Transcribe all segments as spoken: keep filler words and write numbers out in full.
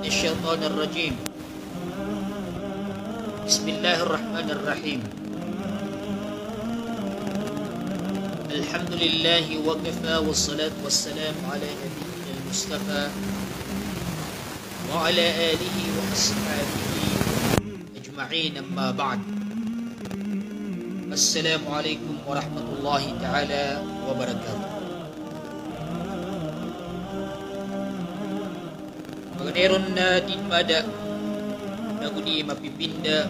الشيطان الرجيم. بسم الله الرحمن الرحيم. الحمد لله وكفى، والصلاة والسلام على نبينا المصطفى وعلى آله وأصحابه أجمعين، أما بعد. السلام عليكم ورحمة الله تعالى وبركاته. Paganay ron na di mada, na go di mapipinda,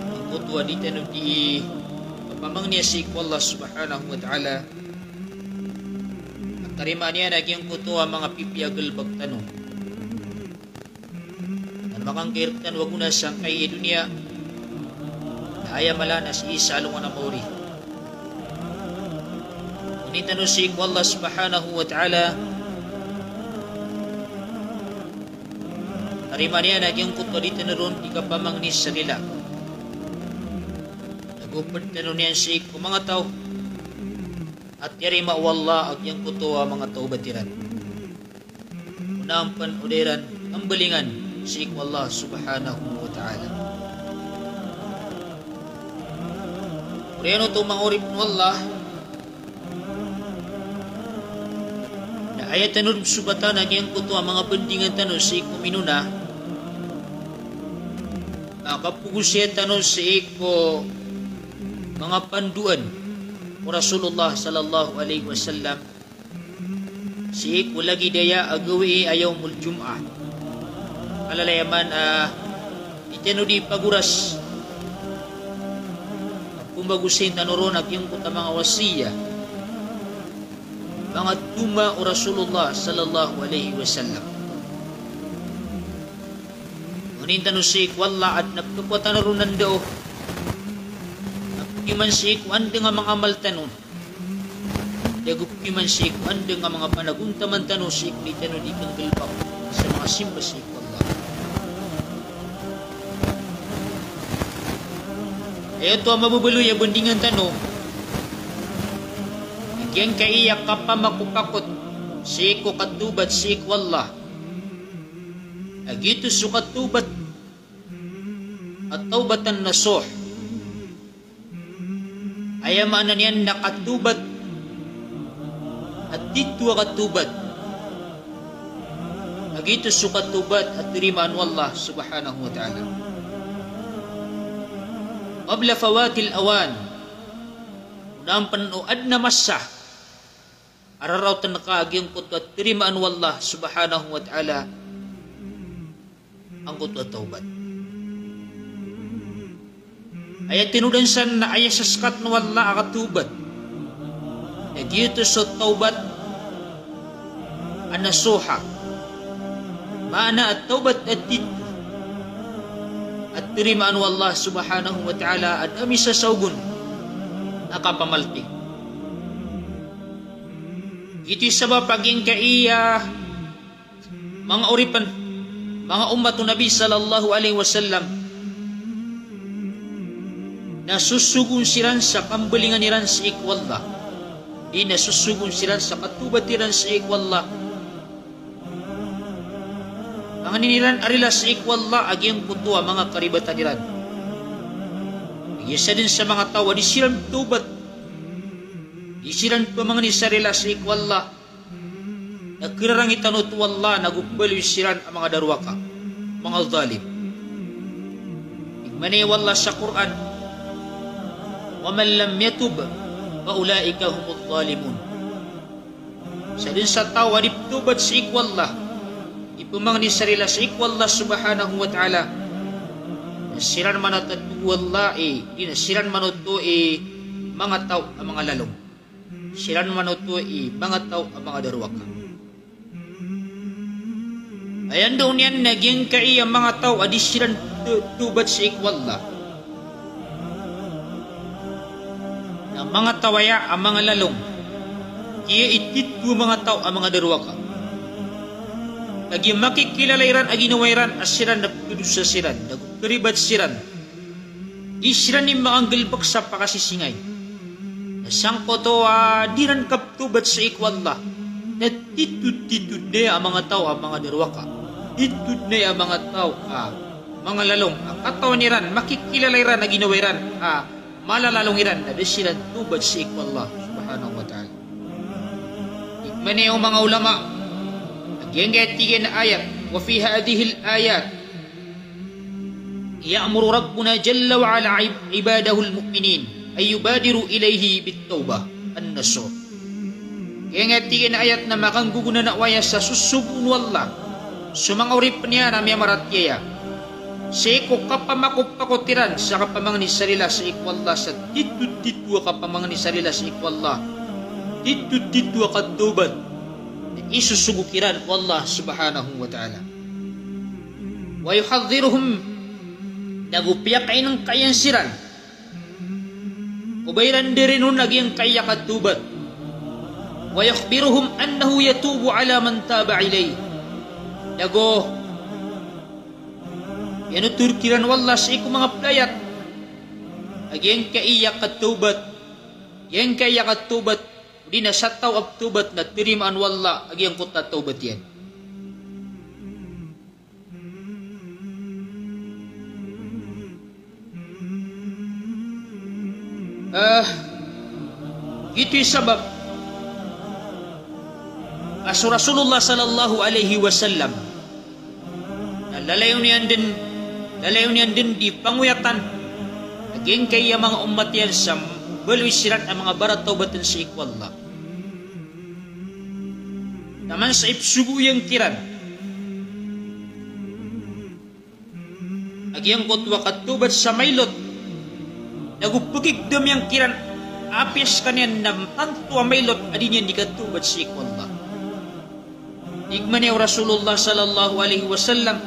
angkoto a di tano di kapamangni sii ko Allah Subhanahu wa Ta'ala. At tarimaan iyan a giyangkoto a manga pipiya a galbk tano. Na makanggair tano a gona sangkai a doniya, na aya mala na sii sa alongan a maori. Pangnin tano sii ko Allah Subhanahu wa Ta'ala, tarimaan iyan a giyangkoto a di tano ron di kapamangni sa rila. Na go pd tano niyan sii ko manga taw a tiyarima o Allah a giyangkoto a manga tawbat iran. Onaan pn o da iran kambalingan sii ko Allah Subhanahu wa Ta'ala. Oriyan oto manga oripn o Allah, na aya tano ron pzobatan a giyangkoto a manga bandingan tano sii ko minona, a kapagosaya tano sii ko manga pandoan o Rasulullah sallallahu alaihi wasallam sii ko lagid aya a gawii a Yawmul Jum'ah. Kalalayaman a di tano di pagoras a pmbagosayn tano ron a giyangkoto a manga wasiya, manga toma o Rasulullah sallallahu alaihi wasallam. Pangnin tano sii ko Allah a adn a pkhakowa tano ron a ndao, a pkhakowa man sii ko andang a manga amal tano, da go pkhakowa man sii ko andang a manga panagontaman tano sii ko di tano di kanggalbk sa manga simba sii ko Allah. Aya oto a mababaloy a bandingan tano, giyangkai a kapamakopakot sii ko katawbat sii ko Allah, a giyoto so katawbat a tawbatan nasuh. Aya maana niyan na katawbat a titho a katawbat, a giyoto so katawbat a tarimaan o Allah Subhanahu wa Ta'ala. Qabla fawatil awan, onaan pn o adn a masa a raraotn ka a giyangkoto a tarimaan o Allah Subhanahu wa Ta'ala angkoto a tawbat. Aya tinodan san na aya saskatn o Allah a katawbat, na giyoto so tawbat a nasuha, maana a tawbat a titho a tarimaan o Allah Subhanahu wa Ta'ala a da a misasaog on a kapamalting. Giyoto i sabap a giyangkai a manga oripn, manga ummat o Nabi sallallahu alaihi wasallam, na sosogon siran sa kambalingan iran sii ko Allah. Di na sosogon siran sa katawbat iran sii ko Allah. Pangnin iran a rila sii ko Allah a giyangkoto a manga karibatan iran. Giya sadn sa manga taw a di siran tawbat, di siran pamangni sa rila sii ko Allah, na khararangit tano oto o Allah na go pmbaloy siran a manga darowaka, manga zalim. Tig mambo o Allah sa Qur'an, "Wa man lam yatub fa ulaika humuz zalimun." Sadn sa taw a di ptawbat sii ko Allah, di pamangni sa rila sii ko Allah Subhanahu wa Ta'ala, na siran man a tato o Allah i, di na siran man oto i manga taw a manga lalong. Siran man oto i manga taw a manga darowaka. Aya ndao niyan na giyangkai a manga taw a di siran t-, tawbat sii ko Allah, na manga taw aya a manga lalong, giya i titho a manga taw a manga darowaka. Kagiya makikilala iran a ginawa iran a siran na pkhadosa siran, na go kharibat siran. Di siran i makanggalbk sa pakasisingay. Na sangkoto a di ran kaptawbat sii ko Allah, na titho-titho dn a manga taw a manga darowaka. Titho dn aya manga taw a manga lalong a katawan iran, makikilala iran a ginawa iran a malalalong iran na da siran tawbat sii ko Allah subhanahu wa ta'ala. Tig mambo o manga ulama a giyangkaya tig iyan a ayat, wa fi hadhihil ayat ya'muru Rabbuna jalla wa ala ib-, ibadahul mu'minin an yubadiru ilayhi bit tawbah wan nasuh. Giyangkaya tig iyan a ayat na makanggogonanao aya sa sosogoon o Allah so manga oripn iyan a miyamaratiyaya sii ko kapamakopakot iran sa kapamangni sa rila sii ko Allah, sa titotito a kapamangni sa rila sii ko Allah, titotito a katawbat na isosogo kiran o Allah subhanahu wa ta'ala. Wa yuhadhdhiruhum, nago piyakainngka iyan siran ko ba iran dii ron a giyangkaya katawbat. Wa yukhbiruhum annahu yatubu ala man taba ilayh. Nago piyanothol kiran o Allah sii ko manga pd a ayat a giyangkaya katawbat, giyangkaya katawbat, odi na sa taw a pthawbat na tarimaan o Allah a giyangkoto a tawbat iyan. Ah, giyoto i sabap a so Rasulullah sallallahu alaihi wasallam na lalayon iyan dn, lalayon iyan dn di pangoyatan a giyangkaya manga ummat iyan sa mbaloy siran a manga baratawbatn sii ko Allah. Taman sa ipsogo iyan kiran a giyangkoto a katawbat sa mailot, nago pkikdam iyan kiran a apiya skaniyan na tanto a mailot a di niyan di katawbat sii ko Allah. Tig mambo o Rasulullah sallallahu alaihi wasallam,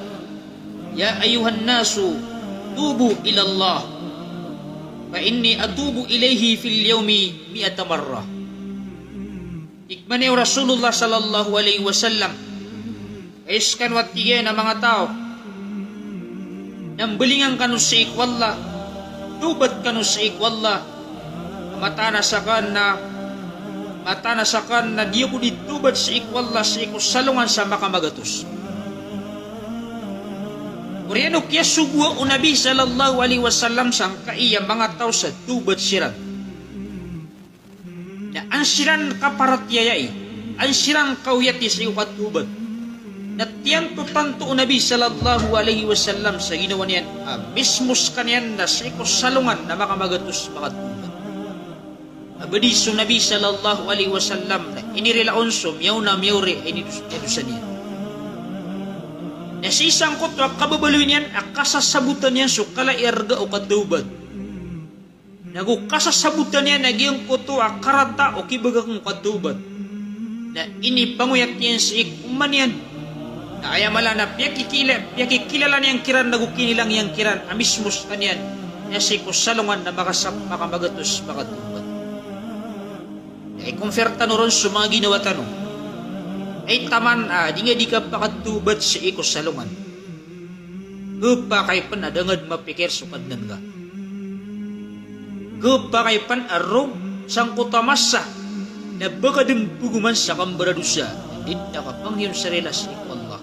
"Ya ayyuhan nasu, tubu ila Allah, fa inni atubu ilayhi fil yawmi mi'ata marrah." Tig mambo o Rasulullah sallallahu alaihi wasallam, "Hay skano," a tig iyan, "a manga taw, na mbalingan kano sii ko Allah, tawbat kano sii ko Allah, mataan a sakn na, mataan a sakn na di ako di tawbat sii ko Allah sii ko salongan sa makamagatos." Oriyan o kiyasogoa o Nabi sallallahu alaihi wasallam sangkaya manga taw sa tawbat siran. Na an siran kaparatiyayai, an siran kaoyati sii ko katawbat. Na tiyanto tanto o Nabi sallallahu alaihi wasallam sa ginawa niyan a mismo skaniyan na sii ko salongan na makamagatos makatawbat. A ba di so Nabi sallallahu alaihi wasallam na inirila on so miyaona miyaori a inidos-, inidosa niyan. Na sii sangkoto a kababaloy niyan a kasasabotan iyan so kala i arga o katawbat, nago kasasabotan iyan a giyangkoto a karata o kibagakn o katawbat, na inipangoyat iyan sii ko umma niyan. Na aya mala na piyakikila-, piyakikilala niyan kiran nago kinilang iyan kiran a mismo skaniyan na sii ko salongan na makasap-, makamagatos makatawbat. Na i-compare tano ron so manga ginawa tano. Ay taman a di nga di kapakatawbat sii ko salongan. Khapakay pn a da nga dn mapikir so Kadnan ka. Khapakay pn a roo sangkoto a masa na ba ka dn pgoman sa kambaradosa, di dn a kapanghiyon sa rila sii ko Allah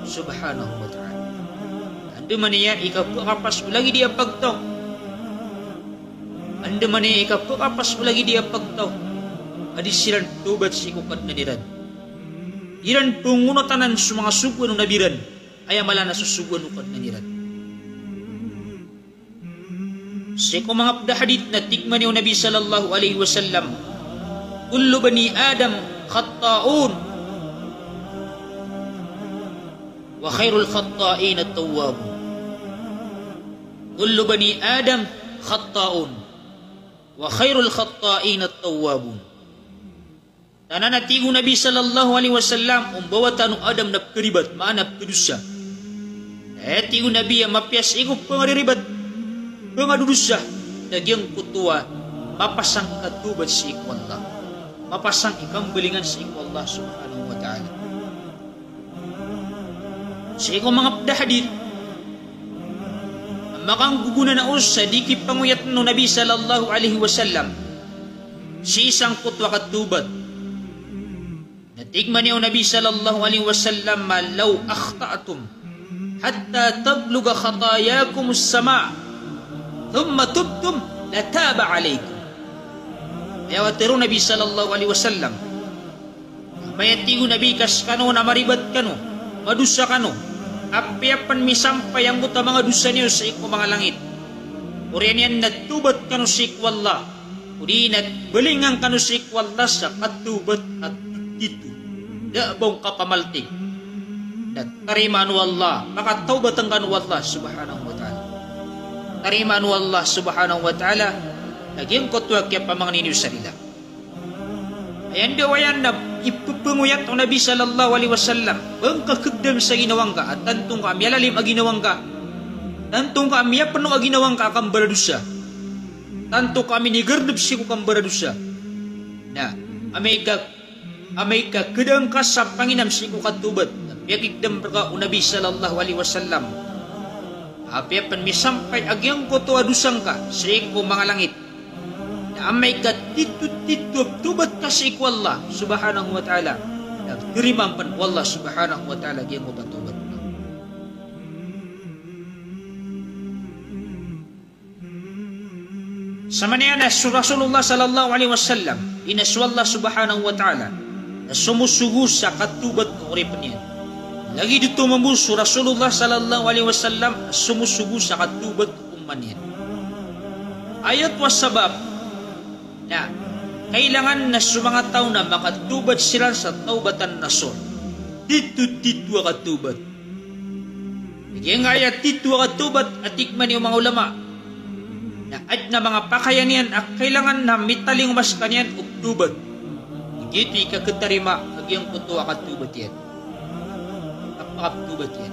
subhanahu wa ta'ala. Andamanaya i kapakapas o lagid iyan a pagtaw. Andamanaya i kapakapas o lagid iyan a pagtaw a di siran tawbat sii ko Kadnan iran. Di iran pngonatanan so manga sogoan o Nabi iran, aya mala na so sogoan o Kadnan iran. Sii ko manga pd a hadith na tig mambo o Nabi sallallahu alaihi wasallam, "Kullu bani Adam khatta'un, wa khairul khatta'ina at-tawwabun. Kullu bani Adam khatta'un, wa khairul khatta'ina at-tawwabun." Tanan a tig o Nabi sallallahu alaihi wasallam, o mbawataan o Adam na pkaribat, maana pkadosa. Aya tig o Nabi a mapiya sii ko pangariribat, pangadodosa, na giyangkoto a mapasang i katawbat sii ko Allah, mapasang i kambalingan sii ko Allah subhanahu wa ta'ala. Sii ko manga pd a hadith a makanggogonanao sa di kipangoyatn o Nabi sallallahu alaihi wasallam sii sangkoto a katawbat. Na tig man iyan o Nabi sallallahu alaihi wasallam, "Law akhta'tum hatta tablugha khatayakumus sama', thumma tubtum, lataba alaikum." Aya katharo o Nabi sallallahu alaihi wasallam, amay, tig o Nabi, ka skano na maribat kano, madosa kano, apiya pn misampay angkoto a manga dosa niyo sii ko manga langit, oriyan iyan na tawbat kano sii ko Allah, odi na balingan kano sii ko Allah sa katawbat a titho, da a ba on kapamaltig, na tarimaan o Allah, pakatawbatan kano o Allah subhanahu wa ta'ala. Tarimaan o Allah subhanahu wa ta'ala a giyangkoto a kiyapamangni niyo sa rila. Aya ndaw aya na ippangoyat o Nabi sallallahu alaihi wasallam, ba ngka khagdam sa ginawa ngka a tanto ngka a miyalalim a ginawa ngka, tanto ngka a miyapno a ginawa ngka a kambaradosa, tanto ka a minigardp sii ko kambaradosa. Na amay ka, amay ka khadaan ka sa panginam sii ko katawbat, na piyakikdam rka o Nabi sallallahu alaihi wasallam, apiya pn misampay a giyangkoto a dosa ngka sii ko manga langit, na amay ka titho-titho a tawbat ka sii ko Allah subhanahu wa ta'ala, na tarimaan pn o Allah subhanahu wa ta'ala giyangkoto a tawbat ka. Samanaya na so Rasulullah sallallahu alaihi wasallam, ino so Allah subhanahu wa ta'ala a somosogo sa katawbat ko oripn iyan. Lagid oto mambo so Rasulullah sallallahu alaihi wasallam a somosogo sa katawbat ko umma niyan. Aya oto a sabap na kailangan na so manga taw na makatawbat siran sa tawbatan nasuh. Titho-titho a katawbat. Giyangkaya titho a katawbat a tig man iyan o manga ulama na adn a manga pakayan iyan a kailangan na mitalingoma skaniyan o tawbat. Giyoto i kakhatarima a giyangkoto a katawbat iyan, a pakatawbat iyan.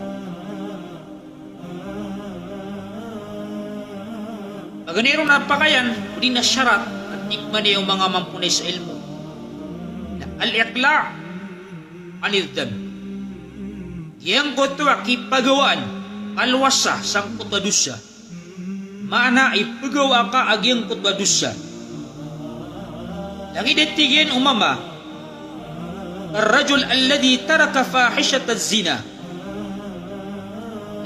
Paganay ron a pakayan odi na sarat a tig man iyan o manga mamponay sa ilmo na al-iqla' anidh dhanb. Giyangkoto a kipagawaan ka lowasa sangkoto a dosa. Maana, ipagawa ka a giyangkoto a dosa. Lagid a tig iyan o mama, "Ar-rajul alladhi taraka fahishataz zina."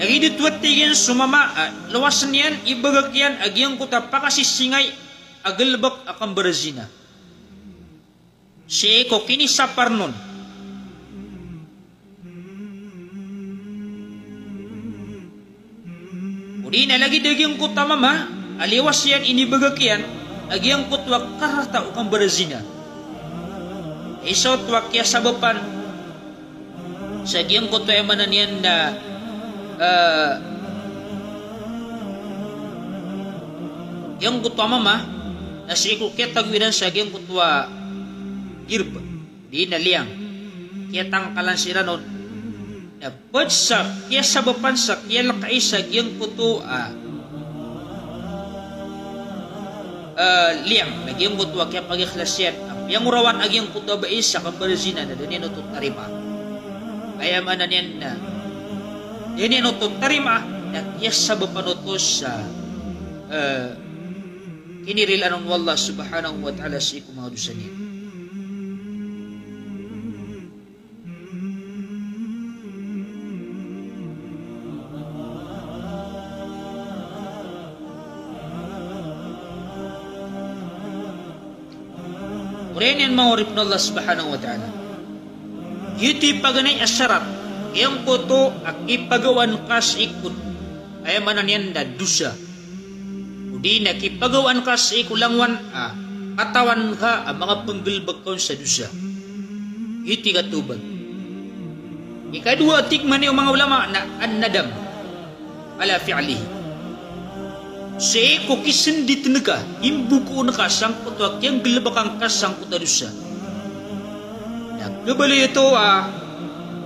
Lagid oto a tig iyan so mama a lowasn iyan, ibagak iyan a giyangkoto a pakasisingay a galbk a kambarazina sii ko kinisapar on. Odi na lagid a giyangkoto a mama a liwas iyan, inibagak iyan a giyangkoto a karata o kambarazina. Isa oto a kiyasabapan sa giyangkoto a aya maana niyan na, eh, giyangkoto a mama na sii ko kiyatago iran sa giyangkoto a girb, odi na liyang, kiyatangkalan siran on. Na pd sa kiyasabapan sa kiyalkai sa giyangkoto a, eh, liyang, na giyangkoto a kiyapagikhlas iyan a piyangorawan a giyangkoto a bai sa kambarazina, na da niyan oto tarimaa. Aya maana niyan na da niyan oto tarimaa na kiyasabapan oto sa, eh, kinirilaan o Allah subhanahu wa ta'ala sii ko manga dosa niyan. Oriyan iyan manga oripn o Allah subhanahu wa ta'ala, giyoto i paganay a sarat, giyangkoto a kipagawaan ka sii ko, aya maana niyan na dosa. Odi na kipagawaan ka sii ko langowan a katawan ka a manga pnggalbk ka on sa dosa. Giyoto i katawbat. Ikadowa a tig man iyan o manga ulama na an-nadam ala fi'lihi. Sii ko kisnditn ka, imbokoon ka sangkoto a kiyanggalbkan ka sangkoto a dosa. Na kabaloy oto a,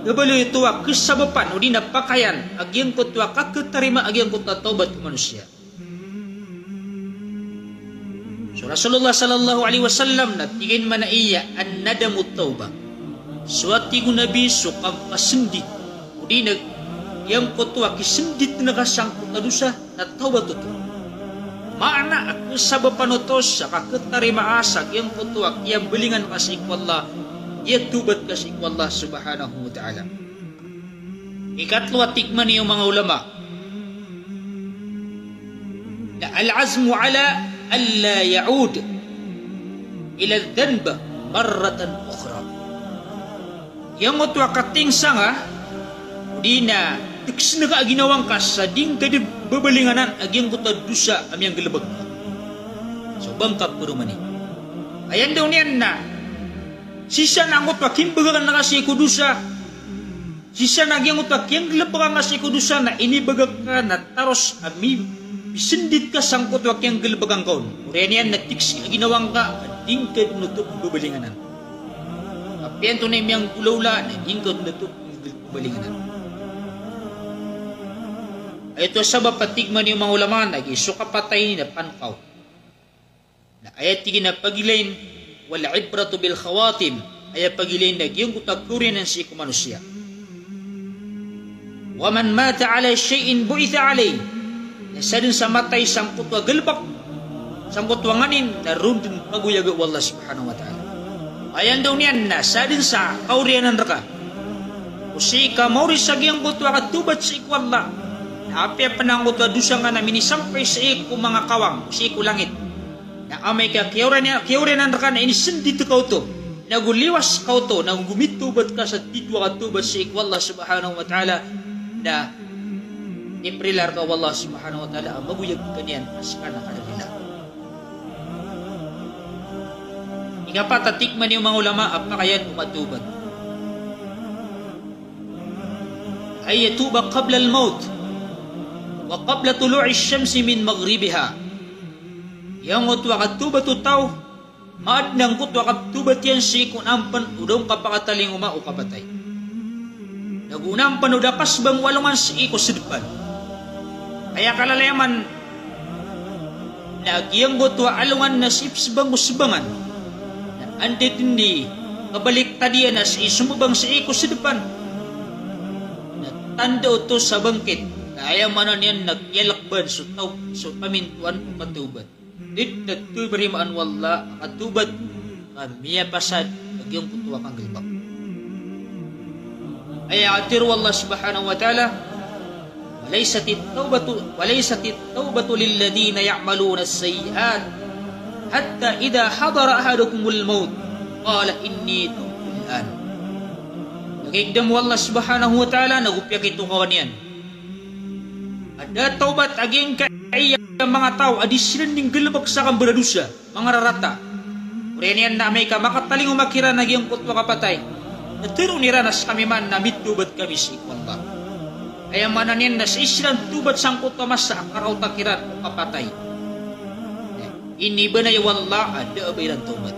kabaloy oto a kasabapan odi na pakayan a giyangkoto a kakhatarima a giyangkoto a tawbat o manosiya. So Rasulullah sallallahu alaihi wasallam na tig iyan mambo a an-nadamu tawbah. So a tig o Nabi so kampasndit, odi na giyangkoto a kisnditn ka sangkoto a dosa na tawbat oto. Maana a kasabapan oto sa kakhatarimaa sa giyangkoto a kiyambalingan ka sii ko Allah, aya tawbat ka sii ko Allah subhanahu wa ta'ala. Ikatlo a tig man iyan o manga ulama na al-azmu ala alla ya'ud ila dhanb marratan ukhra. Giyangkoto a katingsa nga, odi na teksen ka a ginawa ngka sa di ngka dn babalingan a giyangkoto a dosa a miyanggalbk ka. So ba ngka promani. Aya ndao niyan na sii sa na angkoto a kimbagakan ka sii ko dosa, sii sa na giyangkoto a kiyanggalbkan ka sii ko dosa na inibagak ka na taros a mi-, misndit ka sangkoto a kiyanggalbkan ka on. Oriyan iyan na teksen ka a ginawa ngka a di ngka dn oto babalingan. Apiya antonaa i miyanggolawla na di ngka dn oto babalingan. Aya oto a sabap a tig man iyan o manga ulama na giya so kapatay na pankaw. Na aya tig iyan a pagilayn, wal ibratu bil khawatim, aya pagilayn na giyangkoto a kaoriyan sii ko manosiya. Wa man mata ala shay'in bu'itha alayh. Na sadn sa matay sangkoto a galbk, sangkoto a nganin, na ron dn pagoyaga o Allah subhanahu wa ta'ala. Aya ndao niyan na sadn sa kaoriyan rka o sii ka maori sa giyangkoto a katawbat sii ko Allah. Na apiya pn angkoto a dosa nga na minisampay sii ko manga kawang, sii ko langit. Na amay ka kiyaoriyan, kiyaoriyan rka na inisndit ka oto, nago liwas ka oto, nago gomitawbat ka sa titho a katawbat sii ko Allah subhanahu wa ta'ala, na iprila rka o Allah subhanahu wa ta'ala a magoyag ka niyan a ska na karila. Ikapat a tig man iyan o manga ulama a pakaiyan o katawbat, an yatuba qabla al-mawt wa qabla tulu'i ash-shamsi min maghribiha. Giyangkoto a katawbat o taw, maadn angkoto a katawbat iyan sii ko nampn o da on kapakatalingoma o kapatay, nago nampn o da kasbang o alongan sii ko sdpan. Aya kalalayaman na giyangkoto a alongan na sii psbang ko sbangan, na anda dn i kabaliktad iyan na sii sombang sii ko sdpan, na tanda oto sa bangkit. Na aya maana niyan na kiyalkban so taw, so pamintoan o katawbat. Da dn a tarimaan o Allah a katawbat ka miyapasad a giyangkoto a kanggalbk. Aya katharo o Allah subhanahu wa ta'ala, wa laysatit tawbatu, wa laysatit tawbatu lilladhina ya'maluna as-sayyi'at hatta idha hadara ahadakumul mawt qala inni tubtul an. Piyakikdam o Allah subhanahu wa ta'ala, nago piyakitokawan iyan a da a tawbat a giyangkaya manga taw a di siran dn nggalbk sa kambaradosa, manga rarata. Oriyan iyan na amay ka makatalingoma kiran a giyangkoto a kapatay, na tharoon iran a skami man na mitawbat kami sii ko Allah. Aya maana niyan na sii siran tawbat sangkoto a masa a karaota kiran o kapatay. Inibanaya o Allah a da a ba iran tawbat.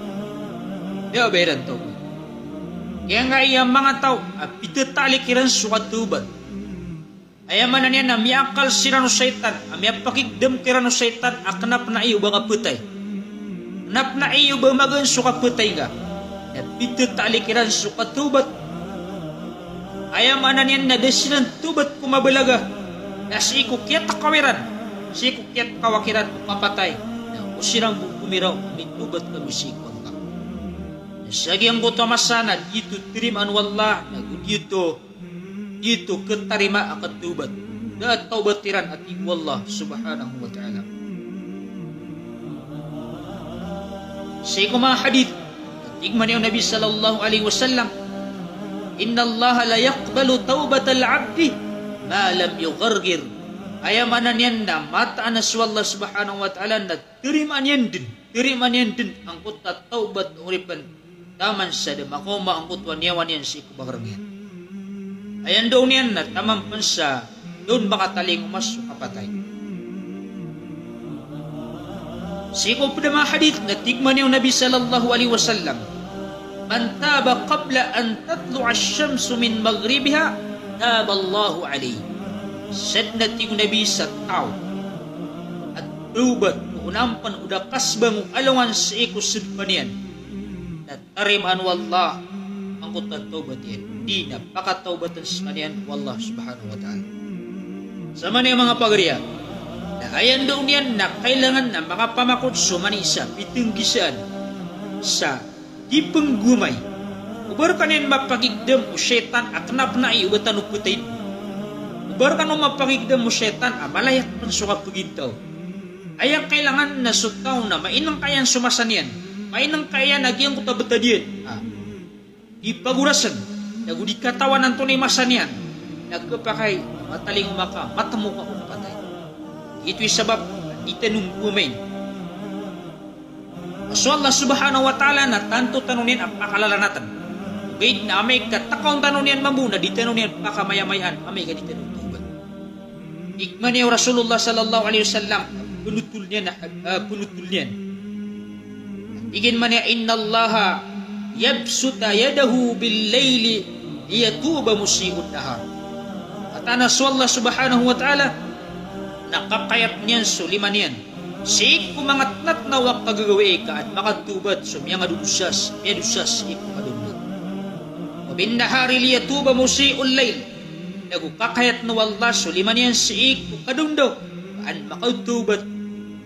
Da a ba iran tawbat. Giyangkaya manga taw a pitataalik iran so katawbat. Aya maana niyan na miyakal siran o shaytan, a miyapakikdam kiran o shaytan a kna pn a iyo ba kapatay. Kna pn a iyo ba magaan so kapatay ngka. Na pitataalik iran so katawbat. Aya maana niyan na da siran tawbat ko mabalaga. Na sii ko kiyatakaw iran, sii ko kiyatakaw kiran o kapatay, na o siran bo pmiraw a mitawbat kami sii ko Allah. Na sa giyangkoto a masa na di oto tarimaan o Allah, nago di oto di oto katarima a katawbat. Da a tawbat iran a tig o Allah subhanahu wa ta'ala. Sii ko manga hadith, tig man iyan o Nabi sallallahu alaihi wasallam, innallaha la yaqbalu tawbatal abdi ma lam yugharghir. Aya maana niyan na mataan a so Allah subhanahu wa ta'ala na tarimaan iyan dn, tarimaan iyan dn angkoto a tawbat o oripn taman sa da makaoma angkoto a niyawa niyan sii ko bagrng iyan. Aya ndao niyan na taman pn sa da on makatalingoma so kapatay. Sii ko pd a manga hadith na tig man iyan o Nabi sallallahu alaihi wasallam, man taba qabla an tatlu'a ash-shamsu min maghribiha, taba Allahu alayh. Sadn a tig o Nabi sa taw a tawbat ko onampn o da kasbang o alongan sii ko sdpan iyan, na tarimaan o Allah angkoto a tawbat iyan. Di na pakatawbatn skaniyan o Allah subhanahu wa ta'ala. Samanaya manga pagariya, na aya ndao niyan na kailangan a makapamakot so manosiya, pitnggisaan sa di pnggomay O ba rkaniyan mapakigdam o shaytan a kna pn a aya o ba tano pthayn. O ba rkano mapakigdam o shaytan a malayat pn so kapagintaw. Aya kailangan na so taw na mainngkaiyan so masa niyan, mainngkaiyan a giyangkoto a btad iyan a di pagorasn, nago di katawan antonaa i masa niyan, na khapakay a matalingoma ka, matmo ka o kapatay. Giyoto i sabap a di tano mbowamain. So Allah subhanahu wa ta'ala na tanto tano niyan a pakalalanatn. Ogaid na amay ka takawn tano niyan mambo na di tano niyan pakamayamayaan, amay ka di tano tawbat. Tig mambo o Rasulullah sallallahu alaihi wasallam, pnotol niyan na, ah, pnotol niyan. Tig iyan mambo, "Innallaha yabsutu yadahu bil laili liyatuba musi'un nahar." Katawan a so Allah subhanahu wa ta'ala na kakayat niyan so lima niyan sii ko manga tnatnaw a kagagawii ka an makatawbat so miyangadodosa, miyadosa sii ko kadawndaw. Wa bin nahari liyatuba musi'ul lail. Nago kakayatn o Allah so lima niyan sii ko kadawndaw an makatawbat,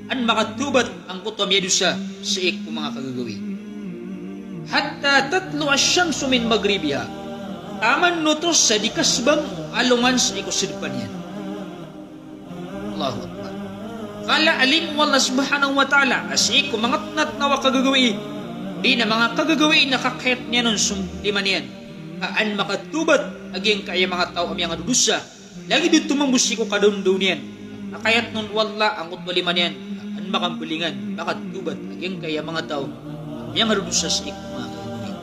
an makatawbat angkoto a miyadosa sii ko manga kagagawii. Hatta tatlu'a ash-shamsu min maghribiha. Taman oto sa di kasbang o alongan sii ko sdpan iyan. Allahu Akbar. Kala a limo o Allah subhanahu wa ta'ala a sii ko manga tnatnaw a kagagawii, di na manga kagagawii na kakayat niyan on so lima niyan ka an makatawbat a giyangkaya manga taw a miyangadodosa, lagid o tomombos sii ko kadawndaw niyan. Kakayatn on o Allah angkoto a lima niyan ka an makambalingan, makatawbat a giyangkaya manga taw a miyangadodosa sii ko manga kagagawii.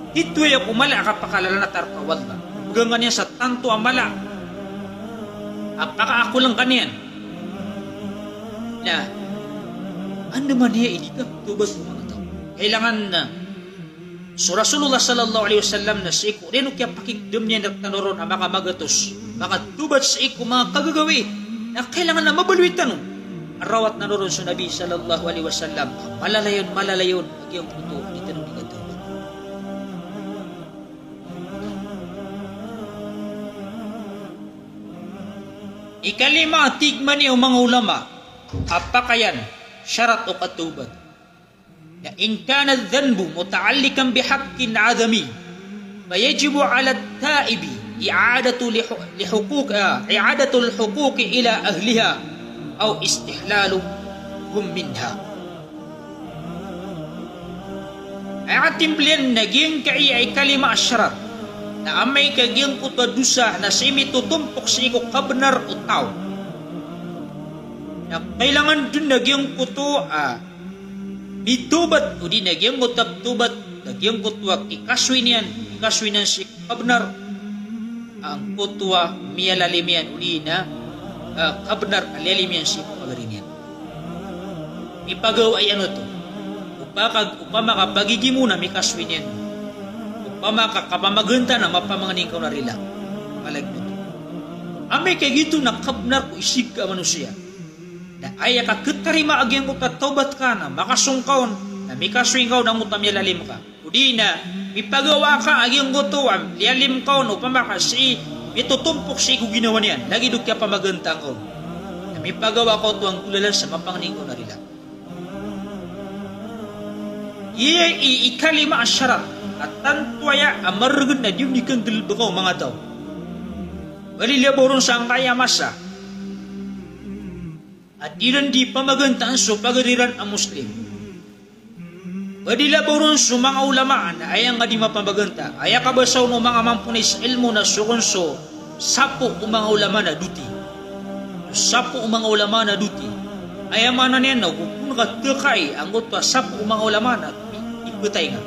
Ito aya ko mala a kapakalalanat a rka o Allah. Pgangan iyan sa tanto a mala a pakaakolngka niyan. Na anda man aya i di kaptawbat o manga taw. Kailangan na so Rasulullah sallallahu alaihi wasallam na sii ko oriyan o kiyapakigdam niyan rktano ron a makamagatos, makatawbat sii ko manga kagagawii, na kailangan na mabaloy tano a rawat tano ron so Nabi sallallahu alaihi wasallam a malalayon, malalayon a giyangkoto a di tano di katawbat. Ikalima a tig mambo o manga ulama a pakayan, sharat o katawbat. Na in kana adh-dhanbu muta'alliqan bihaqqin adami, fayajibu 'ala at-ta'ibi i'adatu li hu-, li huquq-, ah, i'adatul huquqi ila ahliha aw istihlaluhum minha. Aya katimbl iyan na giyangkaya ikalima a sharat na amay ka giyangkoto a dosa na sii mitotompok sii ko kabnar o taw, na kailangan dn na giyangkoto a mitawbat, odi na giyangkoto a ptawbat na giyangkoto a kikasoy niyan, kikasoy niyan sii ko kabnar angkoto a miyalalim iyan, odi na, ah, kabnar a liyalim iyan sii ko pagari niyan. Mipagawa iyan oto. Opama ka, opama ka pagigimo na mikasoy niyan. Opama ka kapamaganta na mapamangni ngka on a rila. Malagid oto. Amay ka giyoto na kabnar ko isig ka a manosiya, na aya ka khatarima a giyangkoto a tawbat ka na makasong ka on, na mikasoy ngka on angkoto a miyalalim ka. Odi na mipagawa ka a giyangkoto a liyalim ka on, opama ka sii mitotompok sii ko ginawa niyan, lagid o kiyapamaganta ngka on. Na mipagawa ka oto a nggolalan sa mapangni ngka on a rila. Aya i ikalima a sharat a tanto aya a margn a di on di kanggalbka o manga taw. Bali labaw ron sangkaya masa a di ran di pamagantaan so pagari ran a Muslim. Bali labaw ron so manga ulama na aya nga di mapamaganta. Aya kabasa on o manga mamponay sa ilmo na so kon so sapo o manga ulama na doti. So sapo o manga ulama na doti, aya maana niyan na go pn ka tkai angkoto a sapo o manga ulama na iptay nga.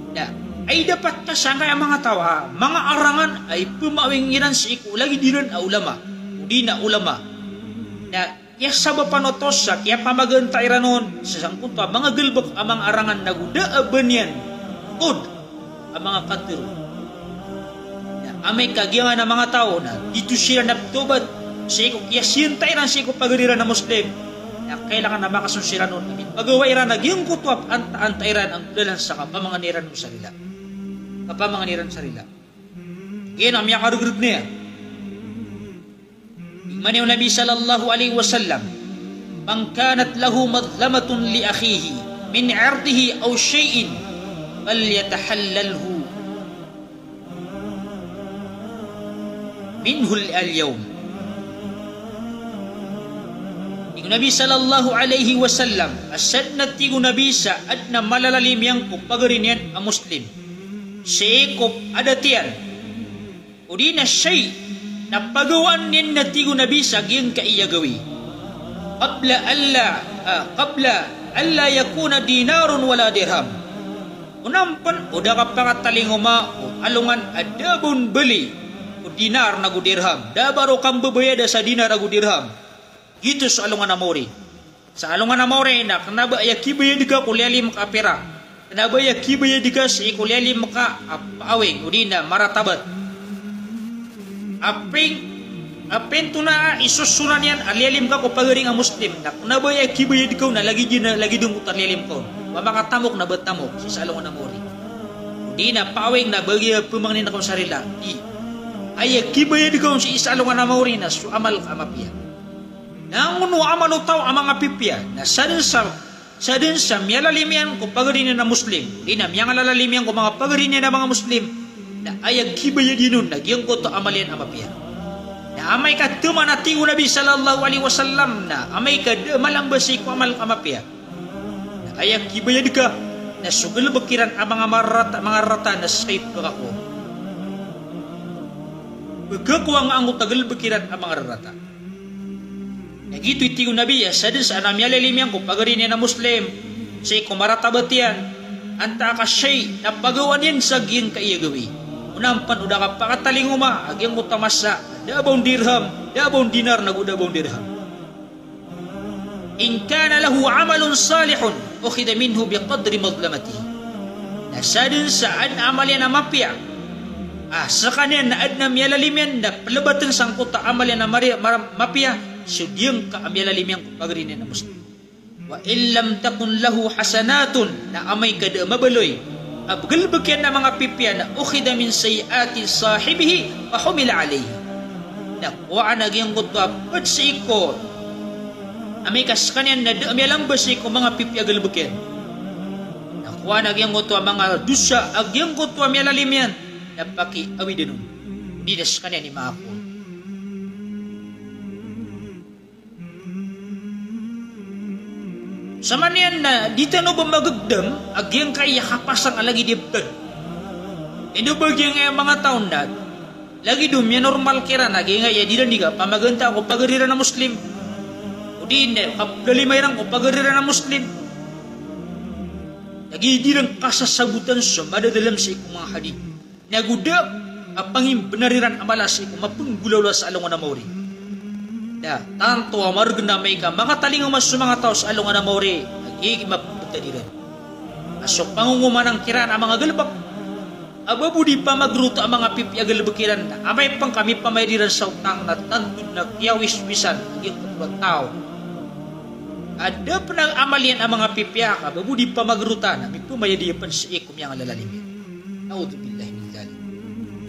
Na aya dapat ka sangkaya manga taw a manga arangan a ipmawing iran sii ko lagid iran a ulama, odi na ulama. Na kiyasabapan oto sa kiyapamaganta iran on sa sangkoto a manga galbk a manga arangan na go da a ba niyan tod a manga katharo. Na amay ka giyanan a manga taw na di oto siran ptawbat sii ko kiyasiyanta iran sii ko pagari ran a Muslim, na kailangan a makasong siran on a mipagawa iran a giyangkoto a panta-anta iran a nggolalan sa kapamangni ran sa rila. Kapamangni ran sa rila. Giyanan a miyakargrg niyan. Tig mambo o Nabi sallallahu alaihi wasallam, "Man kanat lahu madhlamatun li akhihi min irdihi aw shay'in falyatahallalhu minhu al-yawm. Tig o Nabi sallallahu alaihi wasallam, a sadn a tig o Nabi sa adn a malalalim iyan ko pagari niyan a Muslim sii ko adat iyan, odi na shay, na pagawaan iyan na tig o Nabi sa giyangkai a gawii. Qabla alla, ah, qabla alla yakuna dinarun wala dirham. Onaan pn o da ka pakatalingoma o alongan a da a ba on bali o dinar nago dirham. Da a ba roo kambabayada sa dinar ago dirham. Giyoto so alongan a maori. Sa alongan a maori na kna ba aya kibayad ka ko liyalim ka a pirak, kna ba aya kibayad ka sii ko liyalim ka a paawing, odi na maratabat. A ping, a pinto na isosonan iyan a liyalim ka ko pagari ngka a Muslim, na kna ba aya kibayad ka on na lagid iyan, na lagid on ko ta liyalim ka on. Ba makatamok na ba tamok sii sa alongan a maori. Odi na paawing na ba giya pmangnin ka on sa rila. Di. Aya kibayad ka on sii sa alongan a maori na so amal ka a mapiya. Na angon o amal o taw a manga pipiya, na sadn sa, sadn sa miyalalim iyan ko pagari niyan a Muslim, odi na miyangalalalim iyan ko manga pagari niyan a manga Muslim, na aya kibayad iyan on na giyangkoto a amal iyan a mapiya. Na amay ka taman a tig o Nabi sallallahu alaihi wasallam na amay ka da a malamba sii ko amal ka a mapiya, na aya kibayad ka na so galbk iran a manga mararata, manga rarata na sii pkhako, pkhako angkoto a galbk iran a manga rarata. Na giyoto i tig o Nabi a sadn sa adn a miyalalim iyan ko pagari niyan a Muslim sii ko maratabat iyan, antaa ka shay, na pagawaan iyan sa giyangkai a gawii. Onaan pn o da ka pakatalingoma a giyangkoto a masa a da a ba on dirham, da a ba on dinar nago da a ba on dirham. In kana lahu amalun salihun ukhidha minhu biqadri madlamatihi. Na sadn sa adn a amal iyan a mapiya a skaniyan na adn a miyalalim iyan, na plbatn sangkoto a amal iyan a mari-, mar-, mapiya so giyangka a miyalalim iyan ko pagari niyan a Muslim. Wa in lam takun lahu hasanatun, na amay ka da a mabaloy a pgalbk iyan a manga pipiya na ukhidha min sayyiati sahibihi fa humila alayhi. Na kowaan a giyangkoto a pd sii ko, amay ka skaniyan na da a miyalamba sii ko manga pipiya a galbk iyan, na kowaan a giyangkoto a manga dosa a giyangkoto a miyalalim iyan, na pakiawidan on. Di na skaniyan i maako. Saman iyan na di tano ba magagdam a giyangkai a kapasang a lagid i btad. Ino ba giyangkai a manga taw na lagid o miyanormal kiran a giyangkai a di iran di kapamaganta ko pagari ran a Muslim, odi na kaplima iran ko pagari ran a Muslim. Lagid i di iran kasasabotan so madadalm sii ko manga hadith. Nago da a pangimbnar iran a mala sii ko mapnggolawla sa alongan a maori. Da, tanto a margn a amay ka makatalingoma so manga taw sa alongan a maori a giyangkai a mapmbtad iran a so pangongomanan kiran a manga galbk a ba bo di pamagrota a manga pipiya a galbk iran, na amay pn ka mipamayad iran sa otang na tanto dn a kiyawiswisan a giyangkoto a taw a da pn a amal iyan a manga pipiya ka ba bo di pamagrota na mipmayad iyan pn sii ko miyangalalalim iyan. A'udhu billahi min dhalik.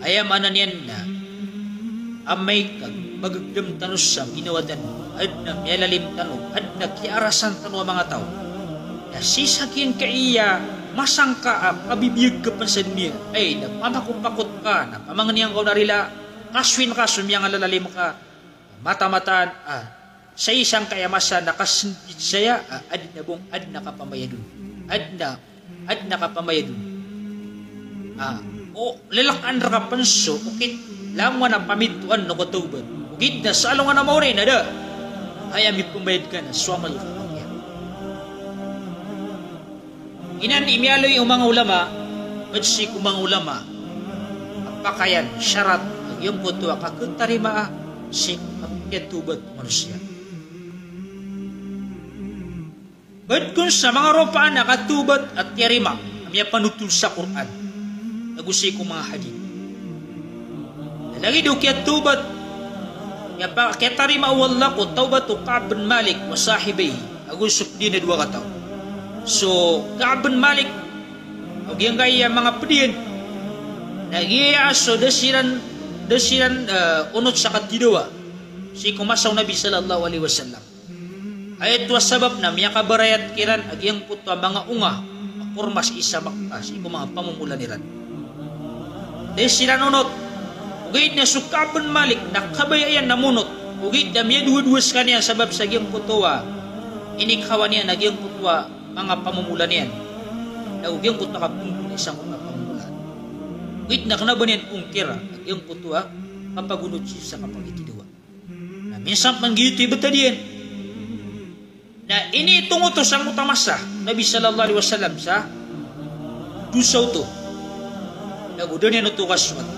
Aya maana niyan na amay ka pagagdam tano sa ginawa tano, adn a miyalalim tano, adn a kiyaarasan tano a manga taw, na sii sa giyangkai a masa ngka a kabibiyag ka pn sa doniya, ay na pamakopakot ka, na pamangniyan ka on a rila, kasowin ka so miyangalalalim ka, mataan-mataan a sii sangkai a masa na kasndit saya a adn a ba on, adn a kapamayad on. Adn a, adn a kapamayad on. A, o, lalkaan rka pn so okit langowan a pamintoan o katawbat. Ogaid na sa alongan a maori na da. Aya mipmayad ka na so amal ka a mapiya. Inan i miyaaloy o manga ulama, pd sii ko manga ulama a pakayan, sharat a giyangkoto a kakhatarimaa sii ko kiyatawbat o manosiya. Pd kon sa manga ropaan a katawbat a tiyarima a miyapanotol sa Qur'an ago sii ko manga hadith. Lagid o kiyatawbat, kiyapa-, kiyatarima o Allah ko tawbat o Ka'b bin Malik wa sahibayhi, ago so pd iyan a dowa kataw. So Ka'b bin Malik, ago giyangkaya manga pd iyan, na giya so da siran, da siran, eh, onot sa katidawa sii ko masa o Nabi sallallahu alaihi wasallam. Aya oto a sabap na miyakabarayat kiran a giyangkoto a manga onga a porma sii sa Makkah, sii ko manga pamomolan iran. Da siran onot, ogaid na so Ka'b bin Malik na kabaya iyan na monot, ogaid na miyadowadowa skaniyan sabap sa giyangkoto a inikawan iyan a giyangkoto a manga pamomolan iyan. Na giyangkoto a kapnggonaan sangkoto a pamomolan. Ogaid na kna ba niyan ongkir a giyangkoto a kapagonot sii sa kapangitidawa. Na minsan pn giyoto i btad iyan. Na initongoto sangkoto a masa o Nabi sallallahu alaihi wasallam sa dosa oto. Na go da niyan oto kasowat.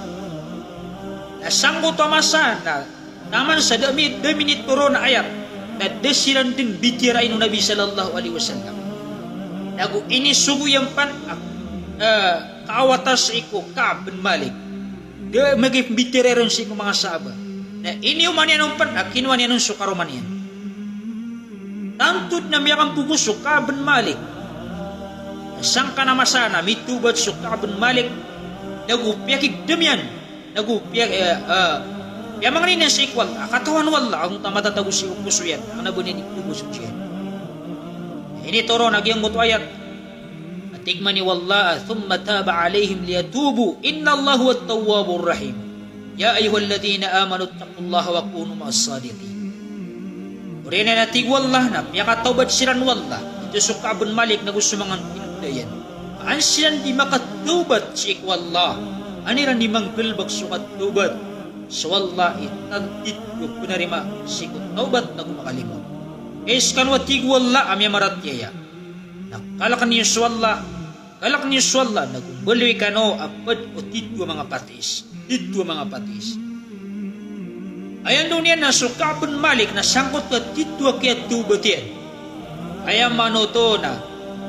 Na sangkoto a masa na taman sa da mi-, da minitoron a ayat na da siran dn bitiyarain o Nabi sallallahu alaihi wasallam. Na go inisogo iyan pn a, eh, kaawatan sii ko Ka'b bin Malik. Da magipmbitiyarai ron sii ko manga sahaba. Na iniyoman iyan on pn a kinowa niyan on so karoma niyan. Tanto dn a miyakambogos so Ka'b bin Malik. Na sangkanan a masa na mitawbat so Ka'b bin Malik. Na go piyakigdam iyan. Na go piyak-, eh, eh, piyamangni niyan sii ko Allah a katawan o Allah angkoto a matatago sii ko poso iyan a kna ba niyan ikdogo so jihad. Initoron a giyangkoto a ayat. A tig man o Allah a, "Thumma taba alaihim liyatubu, innallaha huwat tawwabur rahim. Ya ayyuhalladhina amanu ittaqullaha wa kunu ma'as sadiqin." Oriyan iyan a tig o Allah na piyakatawbat siran o Allah. Giyoto so Ka'b bin Malik na go so manga pinoda iyan. An siran di makatawbat sii ko Allah. An iran di manggalbk so katawbat. So Allah i tantito a pnarima sii ko tawbat na go makalimon. Kay skano a tig o Allah a miyamaratiyaya. Na kalkn iyo so Allah, kalkn iyo so Allah, na go mbaloy kano a pd o tito a manga patiis, tito a manga patiis. Aya ndod iyan na so Ka'b bin Malik na sangkoto a tito a kiyatawbat iyan. Aya maana oto na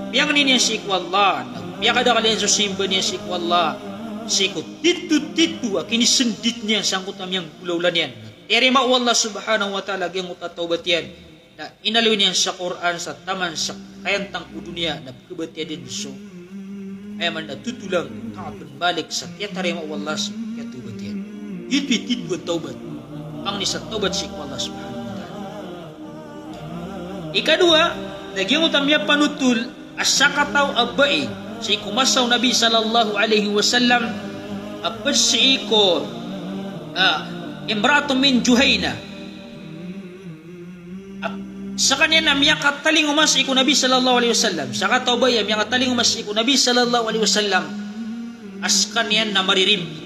piyangni niyan sii ko Allah, na piyakadakl iyan so simba niyan sii ko Allah, sii ko tito-tito a kinisndit niyan sangkoto a miyanggolawla niyan. Na tiyarima o Allah subhanahu wa ta'ala giyangkoto a tawbat iyan. Na inaloy niyan sa Qur'an sa taman sa kayantang ko doniya na pkhabatiya dn so, aya maana na totolan ko Ka'b bin Malik sa kiyatarima o Allah sa kiyatawbat iyan. Giyoto i tito a tawbat. Pangni sa tawbat sii ko Allah subhanahu wa ta'ala. Ikadowa, na giyangkoto a miyapanotol a sakataw a bai sii ko masa o Nabi sallallahu alaihi wasallam a pd sii ko, ah, imra'atun min Juhaina. A, skaniyan na miyakatalingoma sii ko Nabi sallallahu alaihi wasallam. Sakataw a bai a miyakatalingoma sii ko Nabi sallallahu alaihi wasallam a skaniyan na maririmbit